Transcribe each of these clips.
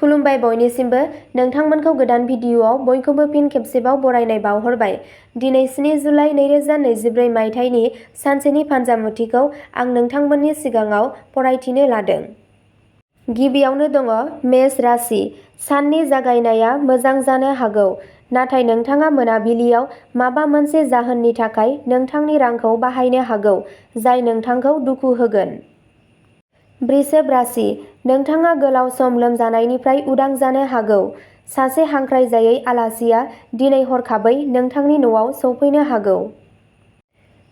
खुलुमबाय बयनिसिमबो नोंथांमोनखौ गोदान भिडिअआव बयखौबो फिन खेबसेबाव बरायनाय बावहरबाय। दिनै 7 जुलाइ 2024 मायथाइनि सानसेनि फानजामुथिखौ आं नोंथांमोननि सिगाङाव फरायथिनो लादों। गिबियावनो दङ मेष राशि। साननि जागायनाया मोजां जानो हागौ, नाथाय नोंथाङा मोनाबिलियाव माबा मोनसे जाहोननि थाखाय नोंथांनि रांखौ बाहायनो हागौ, जाय नोंथांखौ दुखु होगोन। वृषभ राशि। नोंथाङा गोलाव सम लोमजानायनिफ्राय उदां जानो हागौ। सासे हांख्रायजायै आलासिया दिनै हरखाबै नोंथांनि न'आव सौफैनो हागौ।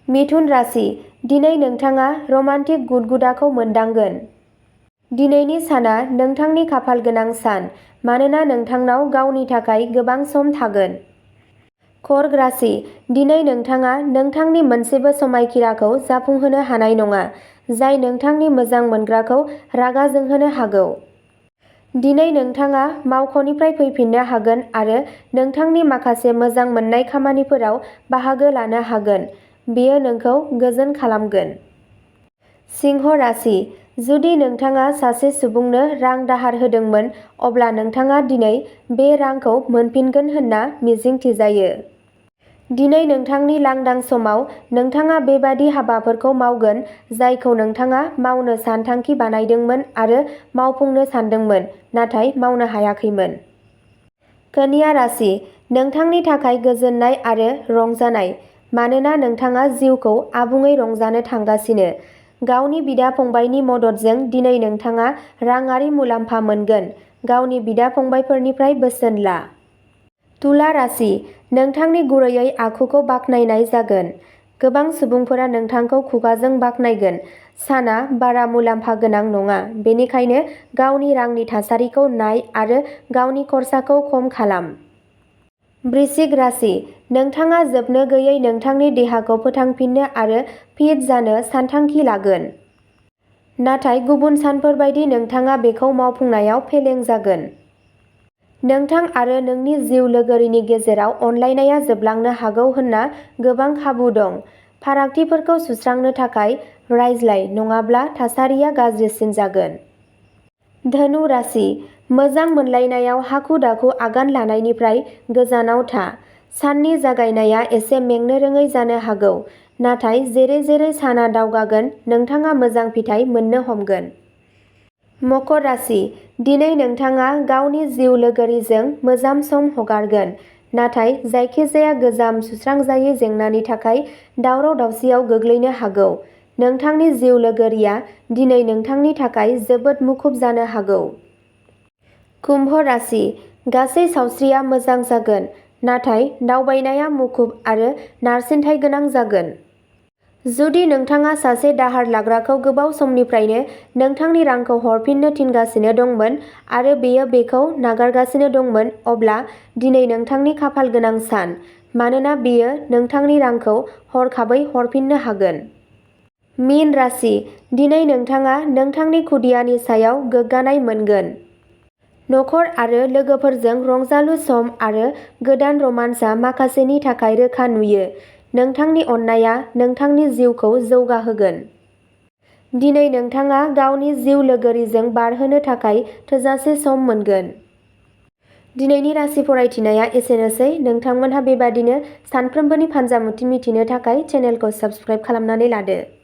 मिथुन राशि। दिनै नोंथाङा रमान्टिक गुदगुदाखौ मोनदांगोन। दिनैनि साना नोंथांनि खाफालगोनां सान, मानोना नोंथांनाव गावनि थाखाय गोबां सम थागोन। कर्क राशि। दिनै नोंथाङा नोंथांनि मोनसेबो समायखिराखौ जाफुंहोनो हानाय नङा, जाय नोंथांनि मोजां मोनग्राखौ रागा जोंहोनो हागौ। दिनै नोंथाङा मावख'निफ्राय फैफिननो हागोन आरो नोंथांनि माखासे मोजां मोननाय खामानिफोराव बाहागो लानो हागोन। बेयो नोंखौ गोजोन खालामगोन। सिंह राशि। जुदि नोंथाङा सासे सुबुंनो रां दाहार होदोंमोन, अब्ला नोंथाङा दिनै बे रांखौ मोनफिनगोन होनना मिजिंथिजायो। दिनै नोंथांनि लांदां समाव नोंथाङा बेबादि हाबाफोरखौ मावगोन जायखौ नोंथाङा मावनो सानथांखि बानायदोंमोन आरो मावफुंनो सानदोंमोन, नाथाय मावनो हायाखैमोन। कन्या राशि। नोंथांनि थाखाय गोजोननाय आरो रंजानाय, मानोना नोंथाङा जिउखौ आबुङै रंजानो थांगासिनो। गावनि बिदा-फंबायनि मददजों दिनै नोंथाङा राङारि मुलाम्फा मोनगोन। गावनि बिदा-फंबायफोरनिफ्राय बोसोन ला। तुला राशि। नोंथांनि गुरैयै आखुखौ बाख्नायनाय जागोन। गोबां सुबुंफोरा नोंथांखौ खुगाजों बाख्नायगोन। साना बारा मुलाम्फा गोनां नङा, बेनिखायनो गावनि रांनि थासारिखौ नाय आरो गावनि खरसाखौ खम खालाम। वृश्चिक राशि। नोंथाङा जोबनो गैयै नोंथांनि देहाखौ फोथांफिन्नो आरो फिट जानो सानथांखि लागोन। नाथाय गुबुन सानफोर बायदि नोंथाङा बेखौ मावफुंनायाव फेलें जागोन। नोंथां आरो नोंनि जिउ लोगोरिनि गेजेराव अनलायनाया जोबलांनो हागौ होनना गोबां खाबु दं। फारागथिफोरखौ सुस्रांनो थाखाय रायज्लाय, नङाब्ला थासारिया गाज्रिसिन जागोन। धनु राशि। मोजां मोनलायनायाव हाखु-दाखु आगान लानायनिफ्राय गोजानाव था। साननि जागायनाया एसे मेंनो रोङै जानो हागौ, नाथाय जेरै-जेरै साना दावगागोन, नोंथाङा मोजां फिथाय मोननो हमगोन। मकर राशि। दिनै नोंथाङा गावनि जिउ लोगोरिजों मोजां सम हगारगोन, नाथाय जायखिजाया गोजाम सुस्रांजायै जेंनानि थाखाय दावराव-दावसियाव गोग्लैनो हागौ। नोंथांनि जिउ लोगोरिया दिनै नोंथांनि थाखाय जोबोद मुखुब जानो हागौ। कुम्भ राशि। गासै सावस्रिया मोजां जागोन, नाथाय दावबायनाया मुखुब आरो नारसिनथाय गोनां जागोन। जुदि नोंथाङा सासे दाहार लाग्राखौ गोबाव समनिफ्रायनो नोंथांनि रांखौ हरफिननो थिनगासिनो दंमोन आरो बेयो बेखौ नागारगासिनो दंमोन, अब्ला दिनै नोंथांनि खाफालगोनां सान, मानोना बेयो नोंथांनि रांखौ हरखाबै हरफिननो हागोन। मीन राशि। दिनै नोंथाङा नोंथांनि खुदियानि सायाव गोग्गानाय मोनगोन। नखर आरो लोगोफोरजों रंजालु सम आरो गोदान रमान्सआ माखासेनि थाखाय रोखा नुयो। नोंथांनि अननायआ नोंथांनि जिउखौ जौगाहोगोन। दिनै नोंथाङा गावनि जिउ लोगोरिजों बारहोनो थाखाय थोजासे सम मोनगोन। दिनैनि राशि फरायथिनाया एसेनोसै। नोंथांमोनहा बेबादिनो सानफ्रोमबोनि फानजामुथि मिथिनो थाखाय चेनेलखौ साबस्क्राइब खालामनानै लादो।